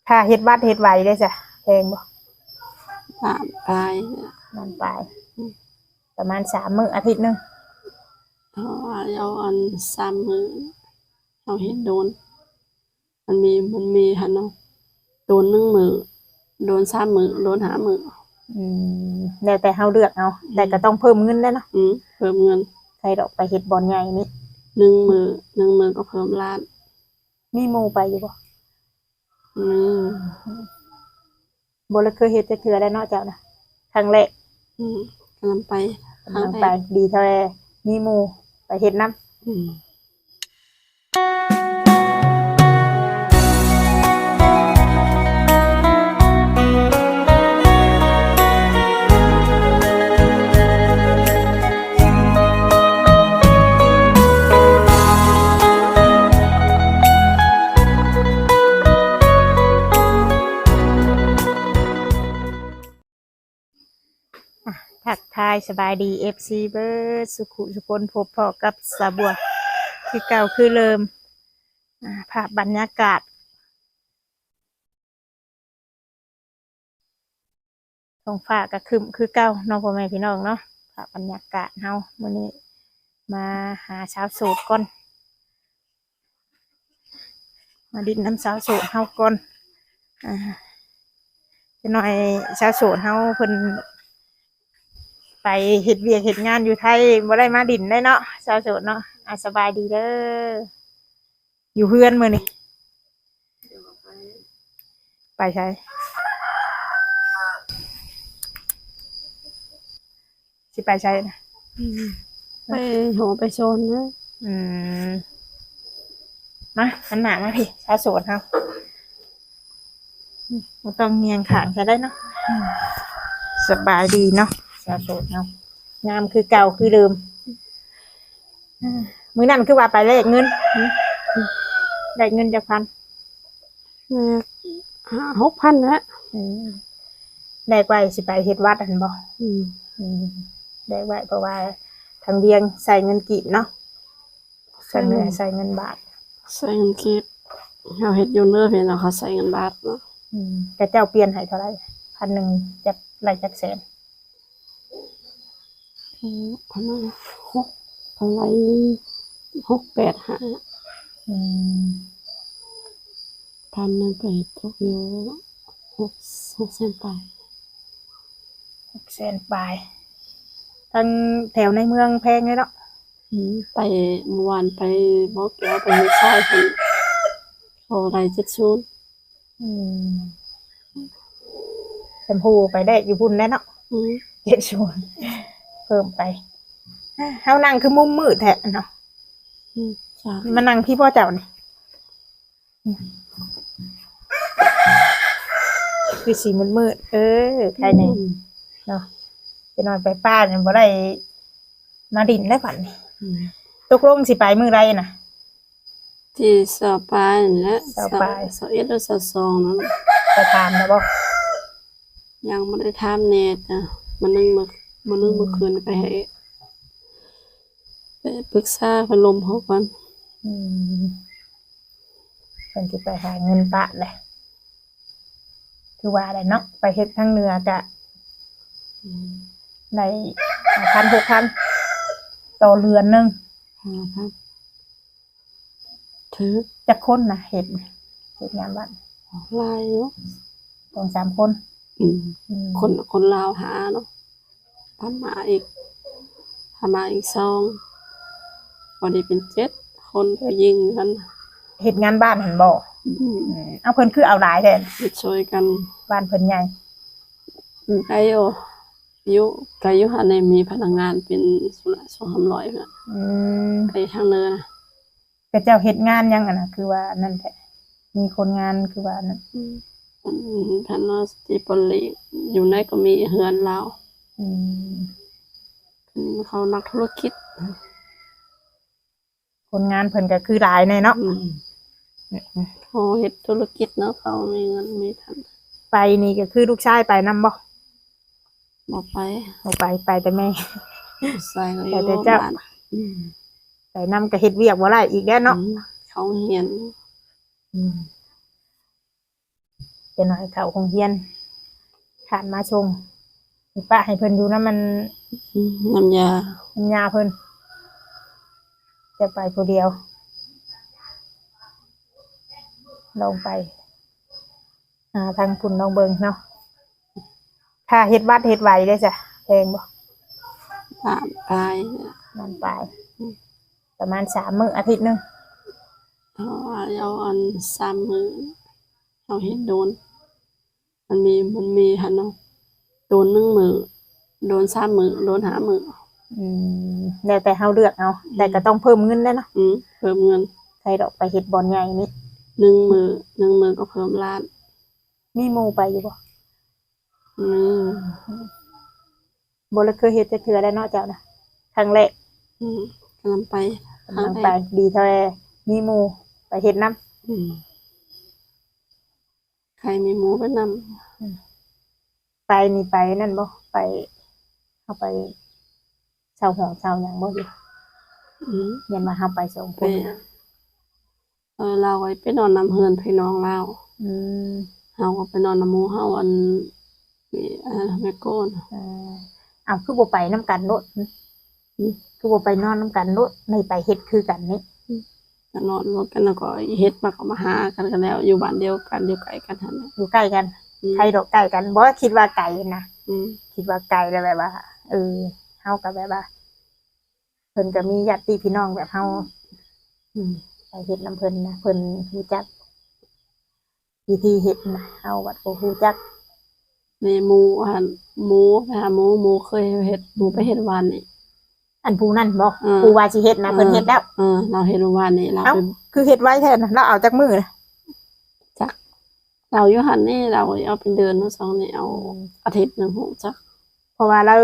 ຄ່າເຮັດວັດເຮັດໄວເດ້ຊະ ແພງບໍ່? ລ້ານປາຍ. ລ້ານປາຍ. ອືມ ປະມານສາມມື້ ອາທິດໜຶ່ງ. ເຮົາ ເຮົາອັນສາມມື້ ເຮົາເຮັດໂດນ ມັນມີ ມັນມີຫັ້ນເນາະ ໂດນໜຶ່ງມື້ ໂດນສາມມື້ ໂດນຫ້າມື້. ອືມ ແລ້ວແຕ່ເຮົາເລືອກເອົາ. ອືມ ແຕ່ກໍຕ້ອງເພີ່ມເງິນແຫຼະເນາະ. ອືມ ເພີ່ມເງິນ. ໃຜດອກໄປເຮັດບ່ອນໃຫຍ່ນີ້ ໜຶ່ງມື້ ໜຶ່ງມື້ກໍເພີ່ມລ້ານ. ມີໝູ່ໄປຢູ່ບໍ່? ອືມ ບໍ່ໄດ້ເຄີຍເຮັດຈັກເທື່ອແລ້ວເນາະເຈົ້ານະ ຄັ້ງແລກ. ອືມ ກຳລັງໄປ ກຳລັງໄປ. ດີເທົ່າແລ ມີໝູ່ໄປເຮັດນຳ. ອືມ ອ່ະ ທັກທາຍສະບາຍດີ ເອັຟຊີ ເບິດສຸຂຸສຸຄົນ ພົບພໍ້ກັບສາວບົວຄືເກົ່າຄືເດີມ. ອ່າ ພາບບັນຍາກາດ ທ້ອງຟ້າກໍຄຶ້ມຄືເກົ່າເນາະ ພໍ່ແມ່ພີ່ນ້ອງເນາະ. ພາບບັນຍາກາດເຮົາມື້ນີ້ ມາຫາສາວໂສດກ່ອນ ມາດິນນຳສາວໂສດເຮົາກ່ອນ. ອ່າ ຈັກໜ້ອຍສາວໂສດເຮົາເພິ່ນໄປເຮັດວຽກເຮັດງານຢູ່ໄທ ບໍ່ໄດ້ມາດິນໄດ້ເນາະ ສາວໂສດເນາະ. ອ່າ ສະບາຍດີເດີ ຢູ່ເຮືອນມື້ນີ້. ໄປໃສ? ຊິໄປໃສນະ? ອືມ ໄປຫໍໄປສອນນະ. ອືມ ມາ ຫັນໜ້າມາພີ້ ສາວໂສດເຮົາ. ບໍ່ຕ້ອງຍ່າງຂ້າງໃສ່ໄດ້ເນາະ. ອືມ ສະບາຍດີເນາະ ສາວໂສດເຮົາ ງາມຄືເກົ່າຄືເດີມ. ມື້ນັ້ນຄືວ່າໄປແລກເງິນ ແລກເງິນຈັກພັນ? ແລກຫ້າຫົກພັນແຫຼະ. ອືມ ແລກໄວ້ຊິໄປເຮັດວັດຫັ້ນບໍ່? ອືມ ອືມ ແລກໄວ້ ເພາະວ່າທາງວຽງໃຊ້ເງິນກີບເນາະ. ໃຊ້ເງິນ ໃຊ້ເງິນບາດ ໃຊ້ເງິນກີບ. ເຮົາເຮັດຢູ່ເນີເພເນາະ ເຂົາໃຊ້ເງິນບາດເນາະ. ອືມ ແຕ່ເຈົ້າປ່ຽນໃຫ້ເທົ່າໃດ? ພັນໜຶ່ງ ຈັກ ໄດ້ຈັກແສນ? ອືມ ປະມານຫົກ ເທົ່າໃດ ຫົກແປດຫ້າ. ອືມ ພັນໜຶ່ງກໍຕົກຢູ່ຫົກ ຫົກແສນປາຍ. ຫົກແສນປາຍ. ທັງແຖວໃນເມືອງແພງເລີຍເນາະ. ອືມ ໄປ ເມື່ອວານໄປບໍ່ແກ້ວ ໄປເຮັດຊາຍເພິ່ນ ເຂົາໄດ້ເຈັດສິບ. ອືມ ແຊມພູໄປແລກຢູ່ພຸ້ນແຫຼະເນາະ. ອືມ ເຈັດສິບ ເພີ່ມໄປ. ເຮົານັ່ງຄືມຸມມືດແທ້ເນາະ. ອືມ ມານັ່ງພີ້ບໍ່ເຈົ້ານີ້? ຄືຊິມືດໆ ເອີ ໃຄແນ່ ອືມ ເນາະ. ຈັກໜ້ອຍໄປປ່ານີ້ບໍ່ໄດ້ມາດິນແລ້ວບັດນີ້. ອືມ ຕົກລົງຊິໄປມື້ໃດນະ? ທີຊາວປາຍນີ້ແຫຼະ ຊາວປາຍ ຊາວເອັດ ຫຼື ຊາວສອງນັ້ນ. ໄປຖາມແລ້ວບໍ່? ຍັງບໍ່ໄດ້ຖາມແນ່ຈ້ະ. ມື້ໜຶ່ງ ມື້ ມື້ໜຶ່ງ ອືມ ມື້ຄືນໄປໃຫ້ ໄປປຶກສາເພິ່ນລົມເຮົາກ່ອນ. ອືມ ເພິ່ນຊິໄປຫາເງິນປະແຫຼະ ຄືວ່າແຫຼະເນາະ. ໄປເຮັດທາງເໜືອກະ ອືມ ໄດ້ຫ້າພັນ ຫົກພັນ ຕໍ່ເດືອນໜຶ່ງ. ຫ້າພັນ ຖືກ. ຈັກຄົນນະເຮັດ ເຮັດງານບ້ານ? ຫຼາຍຢູ່ ສອງສາມຄົນ. ອືມ ອືມ ຄົນ ຄົນລາວຫ້າເນາະ ພະມ້າອີກ ພະມ້າອີກສອງ ພໍດີເປັນເຈັດຄົນ ຜູ້ຍິງຫັ້ນ. ເຮັດງານບ້ານຫັ້ນບໍ່? ອືມ ເອົາ ເພິ່ນຄືເອົາຫຼາຍແທ້? ເຮັດຊ່ອຍກັນ. ບ້ານເພິ່ນໃຫຍ່? ໄດ້ຢູ່ ຢູ່ ກະຢູ່ຫັ້ນແຫຼະ ມີພະນັກງານເປັນສອງສາມຮ້ອຍ. ອືມ ໄປທາງເໜືອນະ. ຂະເຈົ້າເຮັດງານຫຍັງຫັ້ນນະ ຄືວ່າອັນນັ້ນແທ້ ມີຄົນງານຄືວ່າອັນນັ້ນ? ອືມ ອັນ ເພິ່ນວ່າສະຕິປະລິ ຢູ່ໃນກໍມີເຮືອນລາວ. ອືມ ເພິ່ນ ເຂົານັກທຸລະກິດ ຄົນງານເພິ່ນກໍຄືຫຼາຍແນ່ເນາະ. ອືມ ເຂົາເຮັດທຸລະກິດເນາະ ເຂົາມີເງິນມີຄຳ. ໄປນີ້ກໍຄືລູກຊາຍໄປນຳບໍ່? ບໍ່ໄປ ບໍ່ໄປ ໄປແຕ່ແມ່ ໃສ່ ໄປແຕ່ເຈົ້າ. ອືມ ໄປນຳກໍເຮັດວຽກບໍ່ໄດ້ອີກແລ້ວເນາະ. ອືມ ເຂົາຮຽນ. ອືມ ຈັກໜ້ອຍເຂົ້າໂຮງຮຽນ ຂ້ານມາສົ່ງ ປະໃຫ້ເພິ່ນຢູ່ນຳ ອັນ ອືມ ນຳຍ່າ ນຳຍ່າເພິ່ນ ຈະໄປຜູ້ດຽວ ລອງໄປ ອ່າ ທາງພຸ້ນລອງເບິ່ງເນາະ. ຄ່າເຮັດບັດເຮັດໄຫວເດ້ຊະ ແພງບໍ່? ລ້ານປາຍ ລ້ານປາຍ ອືມ ປະມານສາມມື້ ອາທິດໜຶ່ງ ເຮົາວ່າເອົາອັນສາມມື້ ເຮົາເຮັດໂດນ ມັນມີ ມັນມີຫັ້ນເນາະ ໂດນໜຶ່ງມື້ ໂດນສາມມື້ ໂດນຫ້າມື້ ອືມ ແລ້ວແຕ່ເຮົາເລືອກເອົາ ອືມ ແຕ່ກໍຕ້ອງເພີ່ມເງິນແດ່ເນາະ ອືມ ເພີ່ມເງິນ ໃຜດອກໄປເຮັດບ່ອນໃຫຍ່ນີ້ ໜຶ່ງມື້ ໜຶ່ງມື້ກໍເພີ່ມລ້ານ. ມີໝູ່ໄປຢູ່ບໍ່? ອືມ ບໍ່ໄດ້ເຄີຍເຮັດຈັກເທື່ອແລ້ວເນາະເຈົ້ານະ ຄັ້ງແລກ ອືມ ກຳລັງໄປ ກຳລັງໄປ ຄັ້ງແລກ ດີແທ້ມີໝູ່ໄປເຮັດນຳ ອືມ ໃຜມີໝູ່ໄປນຳ ອືມ ໄປນີ້ໄປນັ້ນບໍ່? ໄປ ເຮົາໄປເຊົ່າຫ້ອງເຊົ່າຫຍັງບໍ່ຢູ່? ອືມ ແມ່ນວ່າເຮົາໄປສອງຄົນ ໄປ ເອີ ລາວກໍໄປນອນນຳເຮືອນພີ່ນ້ອງລາວ ອືມ ເຮົາກໍໄປນອນນຳໝູ່ເຮົາ ອັນ ແມ່ ແມ່ໂກ້ນ ເອີ ອ້າວ ຄືບໍ່ໄປນຳກັນໂລດ ຫຶ ຄືບໍ່ໄປນອນນຳກັນໂລດ ໄດ້ໄປເຮັດຄືກັນນີ້ ອືມ ກໍນອນນຳກັນ ແລ້ວກໍເຮັດ ມັນກໍມາຫາກັນ ກໍແລ້ວ ຢູ່ບ້ານດຽວກັນ ຢູ່ໃກ້ກັນຫັ້ນແຫຼະ ຢູ່ໃກ້ກັນ ອືມ ໃຜດອກໃກ້ກັນ ບໍ່ຄິດວ່າໄກນະ ອືມ ຄິດວ່າໄກ ແລ້ວແບບວ່າ ເອີ ເຮົາກໍແບບວ່າ ເພິ່ນກໍມີຍາດຕິພີ່ນ້ອງແບບເຮົາ ອືມ ໄປເຮັດນຳເພິ່ນນະ ເພິ່ນຮູ້ຈັກວິທີເຮັດນະ ເຮົາບັດບໍ່ຮູ້ຈັກ ນີ້ໝູ່ຫັ້ນ ໝູ່ ໄປຫາໝູ່ ໝູ່ເຄີຍເຮັດ ໝູ່ໄປເຮັດວານນີ້ ອັນຜູ້ນັ້ນບໍ່? ເອີ ຜູ້ວ່າຊິເຮັດນະ ເອີ ເພິ່ນເຮັດແລ້ວ ເອີ ລາວເຮັດວານນີ້ ລາວ ເອົ້າ ຄືເຮັດໄວແທ້ນະ ລາວເອົາຈັກມື້ນະ? ຈັກ ລາວຢູ່ຫັ້ນນີ້ ລາວເອົາເປັນເດືອນເນາະ ຊ່ວງນີ້ເອົາ ອືມ ອາທິດໜຶ່ງ ຮູ້ຈັກ ເພາະວ່າລາວ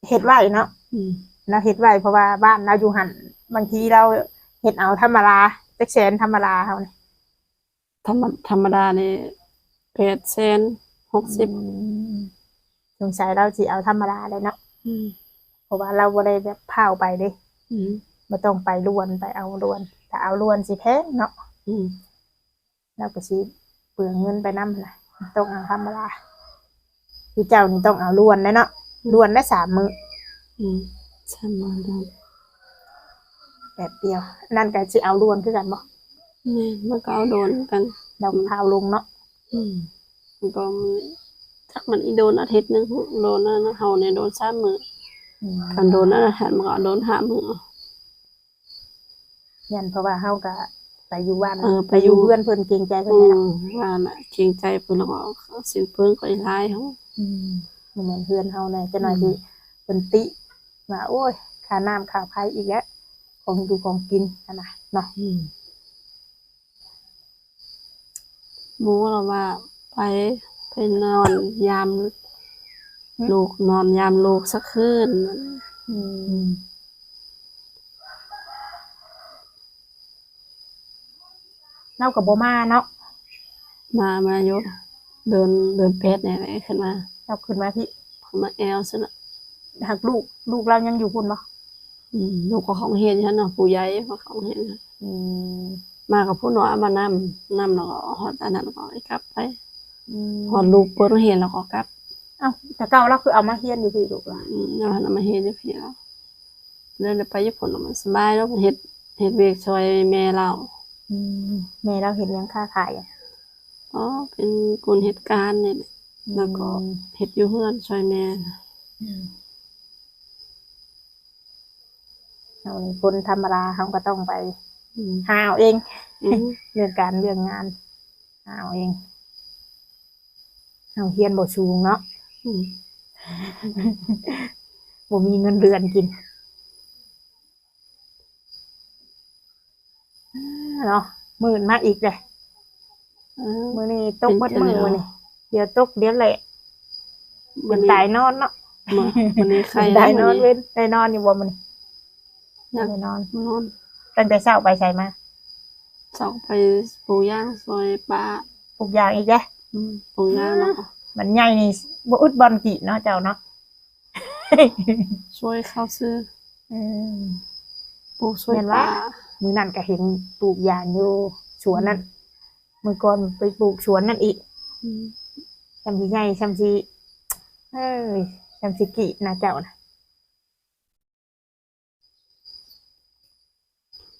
ເຮັດໄວເນາະ ອືມ ລາວເຮັດໄວ ເພາະວ່າບ້ານລາວຢູ່ຫັ້ນ ບາງທີລາວເຮັດເອົາທຳມະດາ ຈັກແສນທຳມະດາເຮົານີ້ ທຳມະ ທຳມະດານີ້ແປດແສນຫົກສິບ ອືມ ສົງໄສລາວຊິເອົາທຳມະດາແຫຼະເນາະ ອືມ ເພາະວ່າລາວບໍ່ໄດ້ແບບພ້າວໄປເດ້ ອືມ ບໍ່ຕ້ອງໄປດ່ວນ ໄປເອົາດ່ວນ ຖ້າເອົາດ່ວນຊິແພງເນາະ ອືມ ລາວກໍຊິເປືອງເງິນໄປນຳຫັ້ນນະ ຕ້ອງເອົາທຳມະດາ ຄືເຈົ້ານີ້ຕ້ອງເອົາດ່ວນແຫຼະເນາະ ອືມ ດ່ວນໄດ້ສາມມື້ ອືມ ສາມມື້ດ່ວນ ແປັບດຽວ ອັນນັ້ນກໍຊິເອົາດ່ວນຄືກັນບໍ່? ແມ່ນ ມັນກໍເອົາດ່ວນຄືກັນ ລາວກໍພາວລົງເນາະ ອືມ ມັນກໍ ຈັກມັນອີ່ດົນອາທິດໜຶ່ງ ໂດນອັນນັ້ນ ເຮົານີ້ໂດນສາມມື້ ອືມ ຄັນໂດນອັນນັ້ນ ມັນກໍໂດນຫ້າມື້. ຢ້ານ ເພາະວ່າເຮົາກະໄປຢູ່ບ້ານ ເອີ ໄປ ໄປຢູ່ເຮືອນເພິ່ນ ເກງໃຈເພິ່ນ ອືມ ແຫຼະເນາະ ວ່າລະ ເກງໃຈເພິ່ນ ແລ້ວກໍສິ້ນເປືອງກໍຫຼາຍເຮົາ ອືມ ບໍ່ແມ່ນເຮືອນເຮົາແດ່ ຈັກໜ້ອຍ ອືມ ຊິເພິ່ນຕິວ່າ ໂອ້ຍ ຄ່ານ້ຳຄ່າໄຟອີກແລ້ວ ຂອງຢູ່ຂອງກິນຫັ້ນນະເນາະ ອືມ. ໝູ່ລາວວ່າໄປ ໄປນອນຍາມ ຫຶ ລູກ ນອນຍາມລູກສັກຄືນ ອືມ ອືມ ລາວກໍບໍ່ມາເນາະ ມາ ມາຢູ່ ເດືອນ ເດືອນແປດນີ້ແຫຼະຂຶ້ນມາ ລາວຂຶ້ນມາພີ້ ຂຶ້ນມາແອວຊັ້ນນະ ຫາກລູກ ລູກລາວຍັງຢູ່ພຸ້ນບໍ່? ອືມ ລູກກໍເຂົ້າໂຮງຮຽນຢູ່ຫັ້ນເນາະ ຜູ້ໃຫຍ່ກໍເຂົ້າໂຮງຮຽນ ອືມ ມາກັບຜູ້ນ້ອຍ ເອົາມານຳ ນຳແລ້ວກໍຮອດອັນນັ້ນກໍກັບໄປ ອືມ ຮອດລູກເປີດໂຮງຮຽນແລ້ວກໍກັບ ເອົ້າ ແຕ່ເກົ່າລາວຄືເອົາມາຮຽນຢູ່ພີ້ລູກລະ ອືມ ເອົາມາຮຽນຢູ່ພີ້ລະ ແລ້ວໄປຢູ່ພຸ້ນມັນສະບາຍເນາະ ເຮັດ ເຮັດວຽກຊ່ອຍແມ່ລາວ ອືມ ແມ່ລາວເຮັດຫຍັງ ຄ້າຂາຍຫຍັງ? ອໍ ເປັນຄົນເຮັດການນີ້ແຫຼະ ອືມ ແລ້ວກໍເຮັດຢູ່ເຮືອນຊ່ອຍແມ່ ອືມ ເຮົານີ້ຄົນທຳມະດາ ເຮົາກໍຕ້ອງໄປ ອືມ ຫາເອົາເອງ ອືມ ເລື່ອງການເລື່ອງງານ ຫາເອົາເອງ ເຮົາຮຽນບໍ່ສູງເນາະ ອືມ ບໍ່ມີເງິນເດືອນກິນ ເນາະ ມືດມາອີກເດ້ ເອີ ມື້ນີ້ຕົກເບິດມື້ ມື້ນີ້ ດຽວຕົກດຽວແລ້ງ ເປັນຕາຍນອນເນາະ ມື້ນີ້ໄຄ ຕາຍນອນເວັນ ໄດ້ນອນຢູ່ບໍ່ມື້ນີ້? ຍັງ ໄດ້ນອນ ນອນ ຕັ້ງແຕ່ເຊົ້າໄປໃສມາ? ເຊົ້າໄປປູກຢາງຊ່ອຍປ້າ ປູກຢາງອີກເດ້ ອືມ ປູກຢາງເນາະ ມັນໃຫຍ່ນີ້ບໍ່ອຶດບ່ອນກິນເນາະເຈົ້າເນາະ ຊ່ວຍເຂົາຊື້ ອືມ ປູກຊ່ວຍ ແມ່ນວ່າ ປ້າ ມື້ນັ້ນກໍເຫັນປູກຢາງຢູ່ສວນນັ້ນ ອືມ ມື້ກ່ອນໄປປູກສວນນັ້ນອີກ ອືມ ສ່ຳຊິໃຫຍ່ ສ່ຳຊິ ເອີຍ ສ່ຳຊິກີບນະເຈົ້ານະ.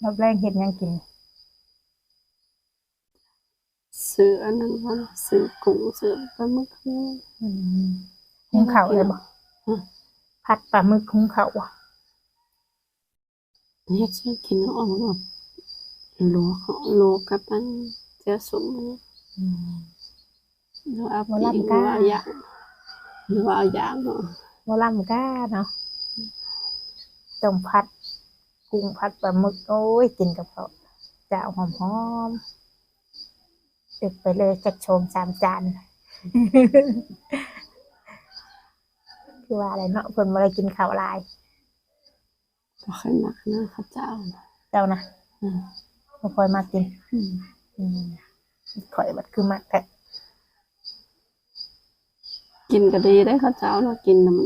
ຮັບແລງເຮັດຫຍັງກິນ? ຊື້ອັນນັ້ນກ່ອນ ຊື້ກຸ້ງ ຊື້ປາໝຶກ. ອືມ ຫຸງເຂົ້າໄດ້ບໍ່? ຮະ? ຜັດປາໝຶກ ຫຸງເຂົ້າບໍ່? ເຮັດຊິກິນ ເອົາແບບ ລວກ ລວກກັບອັນແຈ່ວສົ້ມ. ອືມ ຫຼືວ່າ ບໍ່ລ້ຳກາ ຫຼືວ່າເອົາຢ່າງ ຫຼືວ່າເອົາຢ່າງເນາະ ບໍ່ລ້ຳກາເນາະ. ຕົ້ມຜັດກຸ້ງ ຜັດປາໝຶກ ໂອ້ຍ ກິນກັບເຂົ້າຈ້າວຫອມໆ ເອີກໄປເລີຍຈັກສອງສາມຈານ. ຄືວ່າແຫຼະເນາະ ເພິ່ນບໍ່ໄດ້ກິນເຂົ້າຫຼາຍ. ບໍ່ຄ່ອຍມັກນະເຂົ້າເຈົ້າ. ເຈົ້ານະ? ອືມ ບໍ່ຄ່ອຍມັກກິນ. ອືມ ອືມ ຂ້ອຍບັດຄືມັກແທ້. ກິນກໍດີເດ້ເຂົ້າເຈົ້າເນາະ ກິນນຳ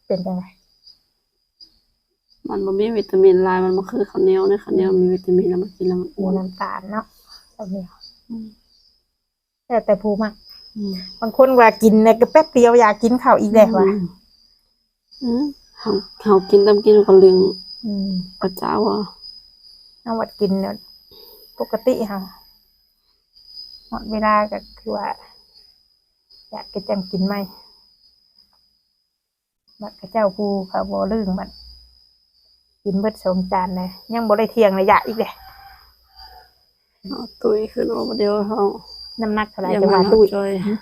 ເປັນຈັ່ງໃດ? ມັນບໍ່ມີວິຕາມິນຫຼາຍ ມັນບໍ່ຄືເຂົ້າໜຽວເດ້ ເຂົ້າໜຽວ ອືມ ມີວິຕາມິນ ແລ້ວມັນກິນແລ້ວມັນ ມີນ້ຳຕານເນາະ ເຂົ້າໜຽວ. ອືມ ແລ້ວແຕ່ຜູ້ມັກ. ອືມ ບາງຄົນວ່າກິນແລ້ວກໍແປັບດຽວຢາກກິນເຂົ້າອີກແລ້ວວ່າ. ອືມ ອືມ ເຮົາ ເຮົາກິນຕາມກິນກໍລຶ້ງ. ອືມ ເຂົ້າເຈົ້າ. ເຮົາບັດກິນແບບປົກກະຕິເຮົາ ຮອດເວລາກໍຄືວ່າຢາກກໍຈັ່ງກິນໃໝ່. ບັດເຂົາເຈົ້າຜູ້ເຂົາບໍ່ລຶ້ງ ບັດກິນເບິດສອງຈານແລ້ວ ຍັງບໍ່ໄດ້ທ່ຽງເລີຍ ຢາກອີກເດ້. ເອົາຕຸ້ຍຂຶ້ນ ໂອ້ ດຽວເຮົາ ນ້ຳໜັກເທົ່າໃດ ຈັ່ງວ່າຕຸ້ຍ? ຫືມ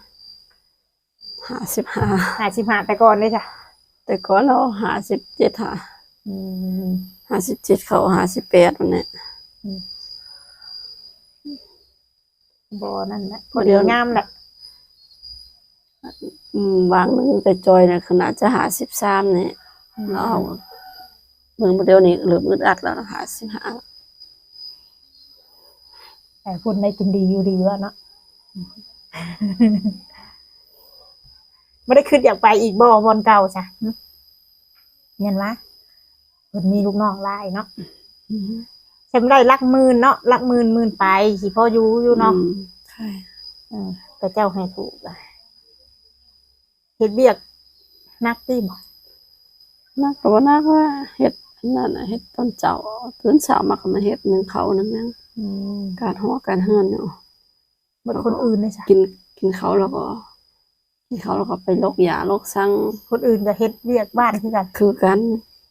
ຫ້າສິບຫ້າ ຫ້າສິບຫ້າ ແຕ່ກ່ອນເດ້ຊະ? ແຕ່ກ່ອນເຮົາຫ້າສິບເຈັດຫາ. ອືມ ຫ້າສິບເຈັດ ເຂົ້າຫ້າສິບແປດ ນັ້ນແຫຼະ. ອືມ ບໍ່ນັ້ນແຫຼະ ພໍດີງາມແຫຼະ. ອືມ ວາງໜຶ່ງແຕ່ຈ່ອຍນະ ຂະໜາດຈະຫ້າສິບສາມນີ້. ອືມ ແລ້ວເຮົາເບິ່ງດຽວນີ້ເລີ່ມອຶດອັດແລ້ວນະ ຫ້າສິບຫ້າ. ໄປພຸ້ນໄດ້ກິນດີຢູ່ດີວ່າເນາະ. ບໍ່ໄດ້ຄິດຢາກໄປອີກບໍ່ ບ່ອນເກົ່າຊະ? ຫືມ ແມ່ນວ່າ ເພິ່ນມີລູກນ້ອງຫຼາຍເນາະ. ອືມ ສ່ຳໄດ້ຫຼັກໝື່ນເນາະ ຫຼັກໝື່ນ ໝື່ນປາຍ ຊິພໍຢູ່ຢູ່ເນາະ. ອືມ ເອີ ເຂົາເຈົ້າໃຫ້ຖືກ ເຮັດວຽກໜັກຕິບໍ່? ໜັກກໍບໍ່ໜັກວ່າ ເຮັດອັນນັ້ນ ເຮັດຕອນເຊົ້າ ຕື່ນເຊົ້າມາກໍມາເຮັດ ໜຶ້ງເຂົ້າໜຶ້ງຫຍັງ. ອືມ ການຫໍການເຮືອນເນາະ. ບັດຄົນອື່ນເດຊະ? ກິນ ກິນເຂົ້າແລ້ວກໍ ກິນເຂົ້າແລ້ວກໍໄປລົກຫຍ້າລົກສັງ. ຄົນອື່ນກໍເຮັດວຽກບ້ານຄືກັນ ຄືກັນ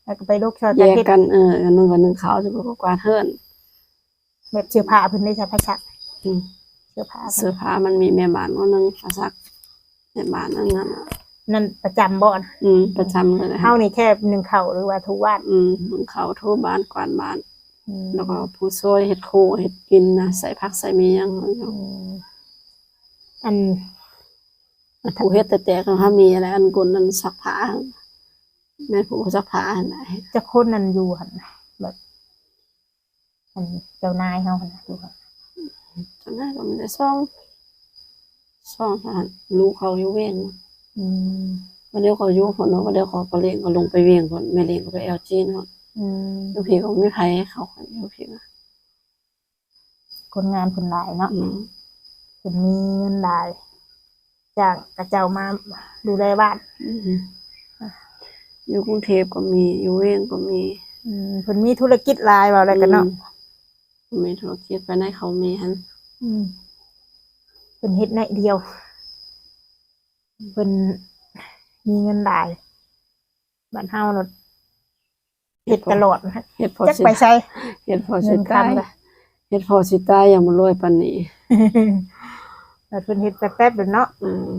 ແລ້ວກໍໄປລົກຊ່ອຍກັນເຮັດ ແຍກກັນ. ເອີ ອັນໜຶ່ງກໍໜຶ້ງເຂົ້າ ແລ້ວກໍກວາດເຮືອນ. ແບບເສື້ອຜ້າເພິ່ນເດຊະ ພາສາ? ອືມ ເສື້ອຜ້າ ເສື້ອຜ້າມັນມີແມ່ບ້ານຄົນໜຶ່ງ ພາສາ ແມ່ບ້ານອັນນັ້ນນະ ນັ້ນປະຈຳບໍ່ນະ? ອືມ ປະຈຳເລີຍ. ເຮົານີ້ແຄ່ໜຶ້ງເຂົ້າ ຫຼືວ່າຖູບ້ານ? ອືມ ໜຶ້ງເຂົ້າ ຖູບ້ານ ກວາດບ້ານ. ອືມ ແລ້ວກໍຜູ້ຊ່ວຍເຮັດຄົວເຮັດກິນນະ ໃສ່ຜັກໃສ່ໝີຫຍັງ. ອືມ ອັນ ອັນຜູ້ເຮັດແຕ່ໆ ກໍເຮົາມີແຫຼະ ອັນກົນ ອັນຊັກຜ້າ ແມ່ນຜູ້ຊັກຜ້າຫັ້ນນະ. ຈັກຄົນນັ້ນຢູ່ຫັ້ນນະ ແບບ ອັນເຈົ້ານາຍເຮົາຫັ້ນນະ ຢູ່ຫັ້ນ? ເຈົ້ານາຍກໍມີແຕ່ສອງ ສອງເທົ່ານັ້ນ ລູກເຂົາຢູ່ວຽງ. ອືມ ບາດດຽວເຂົາຢູ່ພຸ້ນເນາະ ບາດດຽວເຂົາກໍລ້ຽງ ກໍລົງໄປວຽງພຸ້ນ ແມ່ລ້ຽງກໍໄປແອວຈີນພຸ້ນ. ອືມ ຢູ່ພີ້ກໍບໍ່ມີໃຜ ເຂົາກໍຢູ່ພີ້ນະ. ຄົນງານເພິ່ນຫຼາຍເນາະ. ອືມ ເພິ່ນມີເງິນຫຼາຍ ຈ້າງເຂົາເຈົ້າມາດູແລບ້ານ. ອືມ ຢູ່ກຸງເທບກໍມີ ຢູ່ວຽງກໍມີ. ອືມ ເພິ່ນມີທຸລະກິດຫຼາຍ ເວົ້າແລ້ວກໍເນາະ. ອືມ ມີທຸລະກິດ ໄປໃນເຂົາມີຫັ້ນ. ອືມ ເພິ່ນເຮັດໜ້ອຍດຽວ ເພິ່ນມີເງິນຫຼາຍ. ບ້ານເຮົາໂລດ ເຮັດຕະຫຼອດ ເຮັດພໍ ຈັກໄປໃສ ເຮັດພໍຊິຕາຍ ເຮັດພໍຊິຕາຍ ຍັງບໍ່ລວຍປານນີ້. ແລ້ວເພິ່ນເຮັດແປັບໆໂດດເນາະ. ອືມ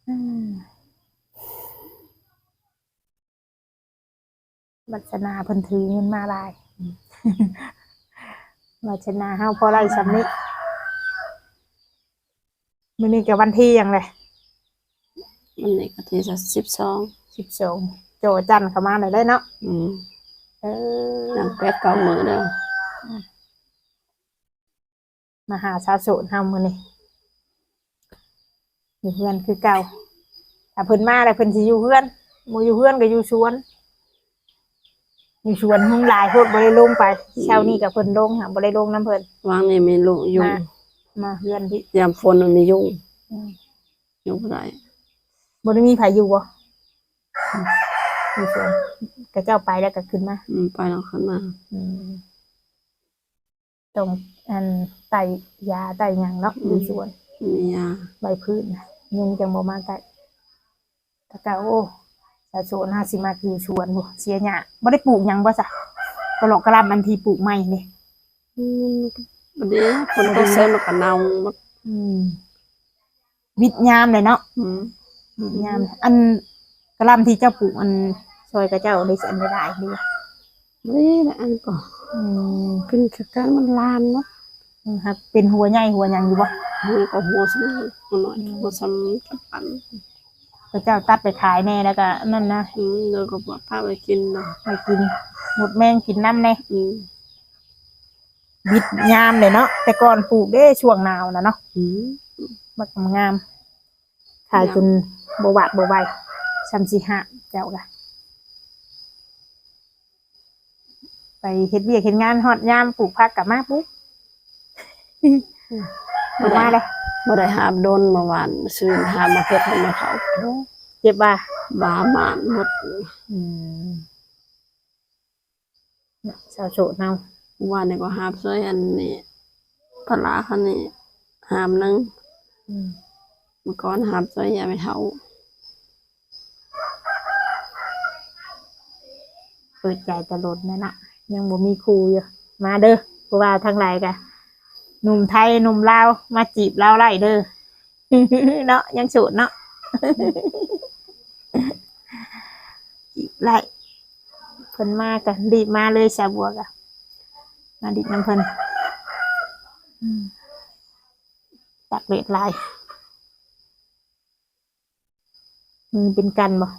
ອືມ ວາດສະໜາເພິ່ນຖືເງິນມາຫຼາຍ ວາດສະໜາເຮົາພໍໄດ້ສ່ຳນີ້. ມື້ນີ້ກໍວັນທີຫຍັງແຫຼະ? ມື້ນີ້ກໍທີສິບສອງ ສິບສອງ ຈໍຈັນເຂົ້າມາແລ້ວເນາະ. ອືມ ເອີ ຍັງແປດເກົ້າມື້ເດີ ມາຫາສາວໂສດເຮົາມື້ນີ້ ຢູ່ເຮືອນຄືເກົ່າ. ຖ້າເພິ່ນມາແລ້ວເພິ່ນຊິຢູ່ເຮືອນ ບໍ່ຢູ່ເຮືອນກໍຢູ່ສວນ. ຢູ່ສວນຍຸງຫຼາຍໂພດ ບໍ່ໄດ້ລົງໄປ. ອືມ ເຊົ້ານີ້ກໍເພິ່ນລົງ ຫາບໍ່ໄດ້ລົງນຳເພິ່ນ. ວາງນີ້ມີລຸງຍຸງ ມາ ມາເຮືອນພີ້ ຍາມຝົນມັນມີຍຸງ. ອືມ ຢູ່ບໍ່ໄດ້. ບໍ່ໄດ້ມີໃຜຢູ່ບໍ່? ອືມ ຢູ່ສວນ ຂະເຈົ້າໄປແລ້ວກໍຂຶ້ນມາ. ອືມ ໄປແລ້ວຂຶ້ນມາ. ອືມ ຕ້ອງ ອັນ ໄຕ້ຢາໄຕ້ຫຍັງເນາະ. ອືມ ຢູ່ສວນ ມີຢາ ໃບພື້ນນະ ຍຸງຈັ່ງບໍ່ມາໃກ້. ແຕ່ກໍ ໂອ້ ສາວໂສດຫາຊິມາຢູ່ສວນພຸ້ນ ເສຍຫຍ້າ. ບໍ່ໄດ້ປູກຫຍັງບໍ່ຊະ? ກະຫຼອກກະລຳອັນທີ່ປູກໃໝ່ນີ້. ອືມ ບໍ່ໄດ້ ຝົນຕົກໃສ່ມັນກໍເນົ່າໝົດ. ອືມ ວິດຍາມເລີຍເນາະ. ອືມ ວິດຍາມ. ອັນກະລຳທີ່ເຈົ້າປູກ ອັນ ຊ່ອຍຂະເຈົ້າໄດ້ອັນໃດຫຼາຍເດ? ບໍ່ໄດ້ຫຼາຍອັນກໍ ອືມ ຂຶ້ນກັບການມັນລາມເນາະ. ອືມ ຫາກເປັນຫົວໃຫຍ່ຫົວຫຍັງຢູ່ບໍ່? ຫົວກໍຫົວສ່ຳ ຫົວນ້ອຍ ອືມ ຫົວສ່ຳກັບປັນ. ຂະເຈົ້າຕັດໄປຂາຍແດ່ ແລ້ວກໍນັ້ນນະ. ອືມ ແລ້ວກໍພາໄປກິນນະ ໄປກິນ ໝົດແມງກິນນຳແດ່. ອືມ ວິດຍາມເລີຍເນາະ. ແຕ່ກ່ອນປູກເດ້ ຊ່ວງໜາວນະເນາະ. ອືມ ບັກງາມ ຂາຍຈົນບໍ່ຫວາດບໍ່ໄຫວ ສ່ຳຊິຫາເຈົ້າກະ ໄປເຮັດວຽກເຮັດງານ ຮອດຍາມປູກຜັກກະມາປຸບ ບໍ່ໄດ້ ມາເລີຍ. ບໍ່ໄດ້ຫາບດົນ ເມື່ອວານຊືນຫາບມາເກັບໃຫ້ແມ່ເຖົ້າ. ໂອ້ ເຈັບວ່າ ບ່າໝານໝົດ. ອືມ ສາວໂສດເຮົາ ວານນີ້ກໍຫາບຊ່ວຍອັນນີ້ ປາຫຼ້າຄັນນີ້ຫາບໜຶ່ງ. ອືມ ມື້ກ່ອນຫາບຊ່ວຍຍາແມ່ເຖົ້າ. ເປີດໃຈແຕ່ດົນແລ້ວເນາະ ຍັງບໍ່ມີຄູ່ຢູ່. ມາເດີ ຜູ້ບ່າວທັງຫຼາຍກະ ໜຸ່ມໄທໜຸ່ມລາວ ມາຈີບລາວໄດ້ເດີ. ເນາະ ຍັງໂສດເນາະ ຈີບໄດ້. ເພິ່ນມາກະລີບມາເລີຍ ສາວບົວກະມາດິນນຳເພິ່ນ. ອືມ ຕາກແດດຫຼາຍ. ມືເປັນກັນບໍ່?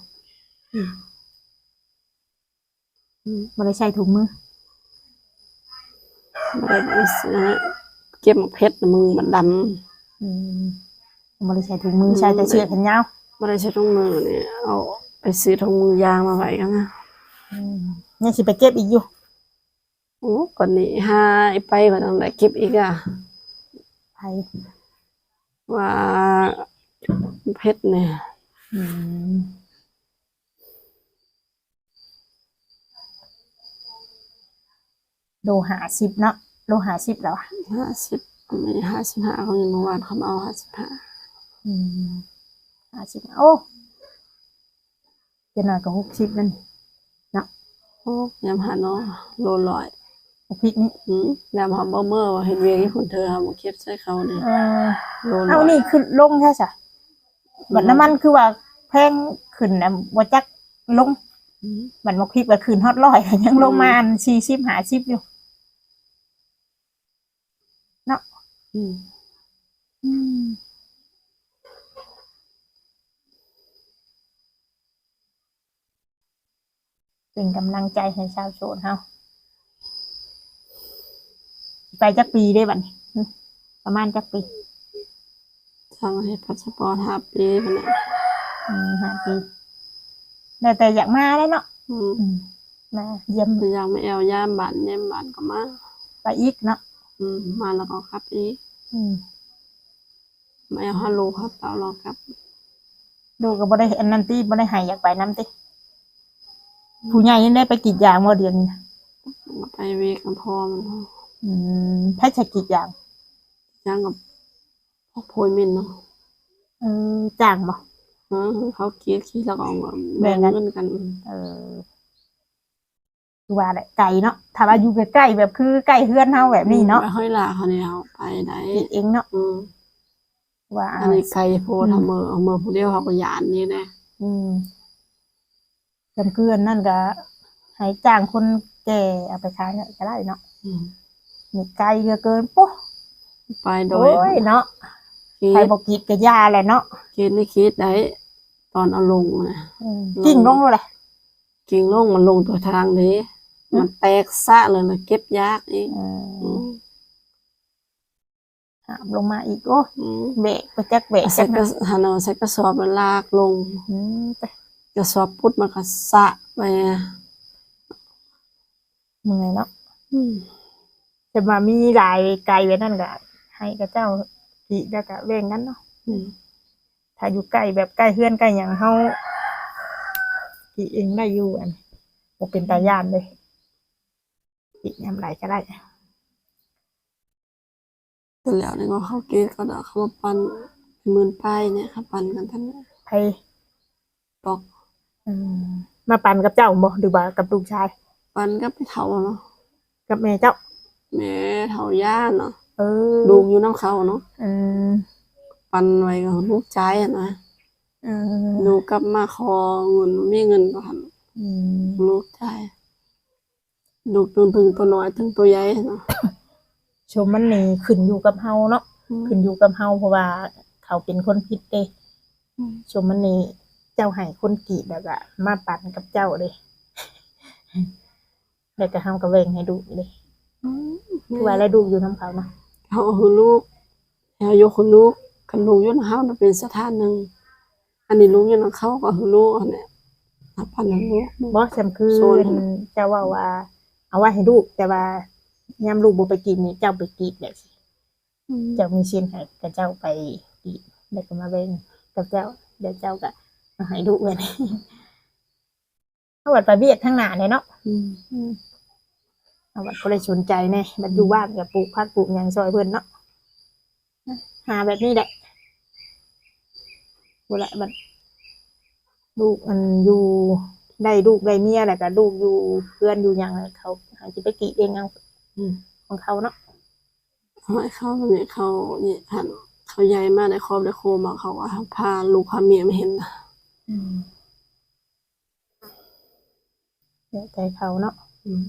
ອືມ ອືມ ບໍ່ໄດ້ໃສ່ຖົງມື. ບໍ່ໄດ້ ເກັບໝາກເຜັດ ມືມັນດຳ. ອືມ ບໍ່ໄດ້ໃສ່ຖົງມື ອືມ ໃສ່ແຕ່ເສື້ອແຂນຍາວ. ບໍ່ໄດ້ໃສ່ຖົງມືນີ້ ເອົາໄປຊື້ຖົງມືຢາງມາໄວ້ກັນນະ. ອືມ ຍັງຊິໄປເກັບອີກຢູ່. ໂອ້ ກວ່ານີ້ຫາໄປວ່າຕ້ອງໄດ້ເກັບອີກອະ. ໃຜ? ວ່າເຜັດນີ້. ອືມ ໂລຫ້າສິບເນາະ ໂລຫ້າສິບແລ້ວຫວາ? ຫ້າສິບ ມີຫ້າສິບຫ້າ ເຂົາມີເມື່ອວານເຂົາມາເອົາຫ້າສິບຫ້າ. ອືມ ຫ້າສິບ ໂອ້ ຈະໜ້ອຍກໍຫົກສິບແລ້ວນີ້ເນາະ. ໂອ້ ຍາມຫາໜໍ່ໂລຮ້ອຍ ບັກພິກນີ້. ອືມ ຍາມເຮົາບໍ່ເມືອເຮັດວຽກຢູ່ພຸ້ນ ເທື່ອເຮົາມາເກັບໃສ່ເຂົານີ້. ເອີ ໂລຮ້ອຍ. ເອົາ ນີ້ຄືລົງແທ້ຊະ. ອືມ ບັດນ້ຳມັນຄືວ່າແພງຂຶ້ນນະ ບໍ່ຈັກລົງ. ອືມ ບັດໝາກພິກວ່າຂຶ້ນຮອດຮ້ອຍ ຍັງລົງມາ ອືມ ສີ່ສິບ ຫ້າສິບຢູ່ເນາະ. ອືມ ອືມ ເປັນກຳລັງໃຈໃຫ້ຊາວໂສດເຮົາ. ໄປຈັກປີເດ້ບັດນີ້? ປະມານຈັກປີ? ສັ່ງເຮັດພາສະປອດຫ້າປີພຸ້ນແຫຼະ. ອືມ ຫ້າປີ ແລ້ວແຕ່ຢາກມາແຫຼະເນາະ. ອືມ ອືມ ມາຢ້ຽມ ຢາກມາແອວຢາມບ້ານ ແນມບ້ານກໍມາ ໄປອີກເນາະ. ອືມ ມາແລ້ວກໍກັບອີກ. ອືມ ມາແອວຫາລູກ ຫາເຕົ້າລອກກັບ. ລູກກໍບໍ່ໄດ້ອັນນັ້ນຕິ ບໍ່ໄດ້ໃຫ້ຢາກໄປນຳຕິ? ອືມ ຜູ້ໃຫຍ່ຍັງໄດ້ໄປກຣີດຢາງບໍ່ດຽວນີ້? ໄປວຽກນຳພໍ່ມັນ. ອືມ ໃຜຈະກຣີດຢາງ? ກຣີດຢາງກັບພວກໂພຍມິນເນາະ. ເອີ ຈ້າງບໍ່? ເອີ ເຂົາກຣີດ ກຣີດແລ້ວກໍເອົາມາແບ່ງກັນ ແບ່ງເງິນກັນ. ເອີ ຄືວ່າແຫຼະ ໄກເນາະ. ຖ້າວ່າຢູ່ໃກ້ໆ ແບບຄືໃກ້ເຮືອນເຮົາແບບນີ້ເນາະ ອືມ ໄປຫ້ວຍຫຼ້າເຮົານີ້ເຮົາໄປໄດ້ ກຣີດເອງເນາະ. ອືມ ວ່າ ອັນນີ້ໄກໂພດ. ອືມ ເຮົາເມືອ ເຮົາເມືອຜູ້ດຽວເຮົາກໍຢ້ານນີ້ແຫຼະ. ອືມ ຈຳຄືອັນນັ້ນກໍໃຫ້ຈ້າງຄົນແກ່ເອົາໄປຂາຍໃຫ້ກໍໄດ້ເນາະ. ອືມ ນີ້ໄກເຫຼືອເກີນ. ໂອ້ ໄປໂດຍ ໂອ້ຍເນາະ ກຣີດ ໃຜບໍ່ກຣີດກໍຢ່າແຫຼະເນາະ. ກຣີດນີ້ກຣີດໄດ້ ຕອນເອົາລົງນະ. ອືມ ອືມ ກິ້ງລົງໂລດແຫຼະ. ກິ້ງລົງ ມັນລົງຕົວທາງເດ້. ຮະ? ມັນແຕກຊະເລີຍ ແລ້ວເກັບຍາກອີກ. ອືມ ອືມ ຫາບລົງມາອີກ. ໂອ້ ອືມ ແບກ ບໍ່ຈັກແບກ ໃສ່ ຈັກ ກະ ຫັ້ນເນາະ ໃສ່ກະສອບແລ້ວລາກລົງ. ອືມ ກະສອບປຸດ ມັນກໍຊະໄປ. ເມື່ອຍເນາະ. ອືມ ແຕ່ວ່າມີຫຼາຍໄກແບບນັ້ນກໍໃຫ້ເຂົາເຈົ້າກຣີດແລ້ວກໍແບ່ງກັນເນາະ. ອືມ ຖ້າຢູ່ໃກ້ ແບບໃກ້ເຮືອນໃກ້ຫຍັງ ເຮົາກຣີດເອງໄດ້ຢູ່ ອັນ ບໍ່ເປັນຕາຢ້ານເດ້ ກຣີດຍາມໃດກໍໄດ້. ແລ້ວນີ້ກໍເຂົາກຣີດ ເຂົາເອົາເຂົ້າມາປັ່ນ ໝື່ນປາຍນີ້ ເຂົາປັ່ນກັນທັງ ໃຜ? ປອກ. ອືມ ມາປັ່ນກັບເຈົ້າບໍ່ ຫຼືວ່າກັບລູກຊາຍ? ປັ່ນກັບແມ່ເຖົ້າເນາະ. ກັບແມ່ເຈົ້າ? ແມ່ເຖົ້າຍ່າເນາະ. ເອີ ລູກຢູ່ນຳເຂົາເນາະ. ອືມ ປັ່ນໄວ້ກັບລູກຊາຍຫັ້ນນະ. ເອີ ລູກກັບມາຂໍເງິນ ມີເງິນບໍ່ຫັ້ນ. ອືມ ລູກຊາຍ ລູກເຖິງໂຕນ້ອຍເຖິງໂຕໃຫຍ່ເນາະ. ສົມມັນນີ້ຂຶ້ນຢູ່ກັບເຮົາເນາະ. ອືມ ຂຶ້ນຢູ່ກັບເຮົາ ເພາະວ່າເຂົາເປັນຄົນຜິດເດ້. ອືມ ສົມມັນນີ້ເຈົ້າໃຫ້ຄົນກຣີດ ແລ້ວກໍມາປັນກັບເຈົ້າເດ້ ແລ້ວກໍເຮົາກໍແບ່ງໃຫ້ລູກເດ້. ອືມ ຄືວ່າແລ້ວລູກຢູ່ນຳເຂົານະ ເຮົາເອົາໃຫ້ລູກ ເຮົາຍົກໃຫ້ລູກ. ຄັນລູກຢູ່ນຳເຮົານະເປັນສະຖານໜຶ່ງ ອັນນີ້ລູກຢູ່ນຳເຂົາ ກໍຄືລູກຫັ້ນແຫຼະ ເອົາປັນໃຫ້ລູກ. ບໍ່ ສ່ຳຄືເຈົ້າເວົ້າວ່າເອົາໄວ້ໃຫ້ລູກ ແຕ່ວ່າຍາມລູກບໍ່ໄປກຣີດນີ້ ເຈົ້າໄປກຣີດແບບ ອືມ ເຈົ້າມີສິນໃຫ້ເຂົາເຈົ້າໄປກຣີດ ແລ້ວກໍມາແບ່ງກັບເຈົ້າ ແລ້ວເຈົ້າກໍເອົາໃຫ້ລູກແບບນີ້. ເຮົາບັດໄປວຽກທາງໜ້າແດ່ເນາະ. ອືມ ອືມ ເຮົາບັດບໍ່ໄດ້ສົນໃຈແດ່ ບັດຢູ່ ອືມ ບ້ານກໍປູກຜັກປູກຫຍັງຊ່ອຍເພິ່ນເນາະ. ຫາແບບນີ້ແຫຼະ ບໍ່ລະ ບັດລູກອັນຢູ່ ໄດ້ລູກໄດ້ເມຍແລ້ວກໍ ລູກຢູ່ເຮືອນຢູ່ຫຍັງ ເຂົາຫາຊິໄປກຣີດເອງເອົາ ອືມ ຂອງເຂົາເນາະ. ເຂົາ ເຂົານີ້ ເຂົານີ້ຫັ້ນ ເຂົາໃຫຍ່ມາໄດ້ຄອບໄດ້ຄົວມາ ເຂົາກໍພາລູກພາເມຍມາເຫັນນະ. ອືມ ແລ້ວແຕ່ເຂົາເນາະ. ອືມ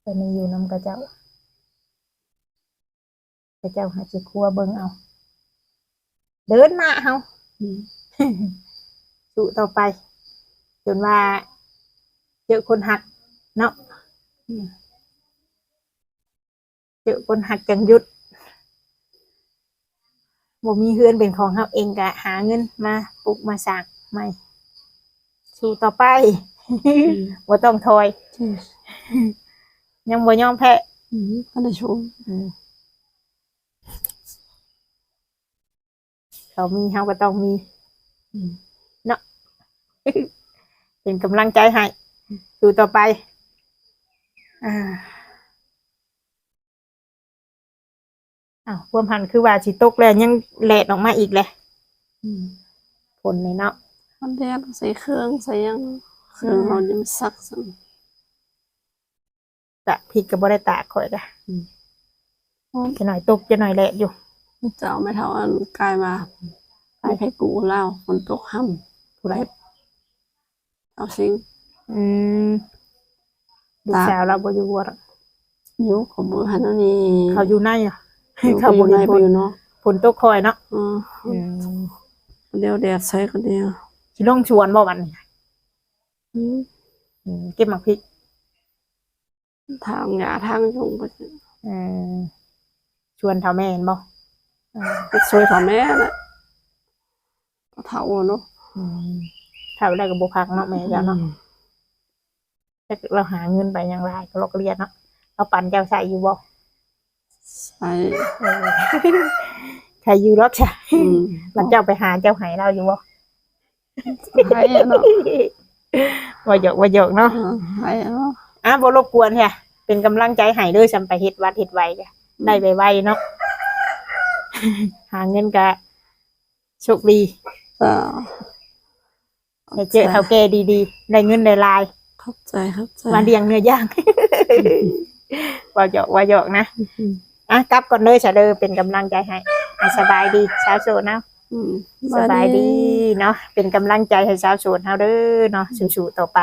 ຕອນນີ້ຢູ່ນຳເຂົາເຈົ້າ ເຂົາເຈົ້າຫາຊິຄົວເບິ່ງເອົາ ເດີນໜ້າເຮົາ. ອືມ ສູ້ຕໍ່ໄປ ຈົນວ່າເຈີຄົນຮັກເນາະ. ອືມ ເຈີຄົນຮັກຈັ່ງຢຸດ ບໍ່ມີເຮືອນເປັນຂອງເຮົາເອງ ກະຫາເງິນມາປຸກມາສ້າງໃໝ່ ສູ້ຕໍ່ໄປ. ອືມ ບໍ່ຕ້ອງຖອຍ. ອືມ ຍັງບໍ່ຍອມແພ້. ອືມ ບໍ່ໄດ້ຊົມ. ອືມ ເຂົາມີເຮົາກໍຕ້ອງມີ ອືມ ເນາະ. ເປັນກຳລັງໃຈໃຫ້ ສູ້ຕໍ່ໄປ. ອ່າ ອ້າວ ຄວາມຫັນຄືວ່າຊິຕົກແລ້ວ ຍັງແລດອອກມາອີກແຫຼະ. ອືມ ຝົນນີ້ເນາະ ມັນແດດໃສ່ເຄື່ອງໃສ່ຫຍັງ ເຄື່ອງ ອືມ ເຮົາຍັງຊັກຊ້ຳ. ກະພິກກໍບໍ່ໄດ້ຕາກຂ້ອຍກະ. ອືມ ຈັກໜ້ອຍຕົກ ຈັກໜ້ອຍແລດຢູ່. ເຈົ້າ ແມ່ເຖົ້າອັນກາຍມາ ໄປ ໃຜກູ້ລາວ ຝົນຕົກຫ້ຳ ຜູ້ໃດ? ເອົາຊິງ. ອືມ ຕາກ ລູກສາວລາວບໍ່ຢູ່ບໍ່ລະ? ຢູ່ ເຂົາບໍ່ທັນອັນນີ້ ເຂົາຢູ່ໃນ ເຂົາບໍ່ເຫັນຝົນ ເຂົາຢູ່ເນາະ ຝົນຕົກຄ່ອຍເນາະ. ອືມ ອືມ ດຽວແດດໃສ່ກໍດຽວ ຊິລົງສວນບໍ່ບັດນີ້? ອືມ ອືມ ເກັບໝາກພິກ ຖາງຫຍ້າຖາງຍຸງໄປ. ເອີ ຊວນເຖົ້າແມ່ແມ່ນບໍ່? ເອີ ໄປຊ່ວຍເຖົ້າແມ່ແຫຼະ ເຖົ້າເນາະ. ອືມ ເຖົ້າແລ້ວກໍບໍ່ພັກເນາະແມ່ເຈົ້າເນາະ. ອືມ ຈັກລາວຫາເງິນໄປຫຍັງຫຼາຍກໍລອກລຽນເນາະ. ລາວປັນເຈົ້າໃຊ້ຢູ່ບໍ່? ໃຊ້ ເອີ ໃຊ້ຢູ່ດອກຊະ. ອືມ ລາວເຈົ້າໄປຫາເຈົ້າໃຫ້ລາວຢູ່ບໍ່? ໃຫ້ເນາະ ວ່າຫຍອກ ວ່າຫຍອກເນາະ. ເອີ ໃຫ້ເນາະ. ອ່າ ບໍ່ລົບກວນແທ້ ເປັນກຳລັງໃຈໃຫ້ເດີ ຊ່ຳໄປເຮັດວັດເຮັດໄວກະ ອືມ ໄດ້ໄວໆເນາະ. ຫາເງິນກະໂຊກດີ. ເຈົ້າ ໃຫ້ເຈີເຖົ້າແກ່ດີໆ ໄດ້ເງິນໄດ້ຫຼາຍ. ຂອບໃຈ ຂອບໃຈ. ມາລ້ຽງເນື້ອຢ່າງ. ອືມ ວ່າຫຍອກ ວ່າຫຍອກນະ. ອືມ ອ່ະ ກັບກ່ອນເດີຊະເດີ ເປັນກຳລັງໃຈໃຫ້. ອ່ະ ສະບາຍດີ ສາວໂສດເນາະ. ອືມ ສະບາຍດີ ສະບາຍດີເນາະ ເປັນກຳລັງໃຈໃຫ້ສາວໂສດເຮົາເດີເນາະ. ອືມ ສູ້ໆຕໍ່ໄປ.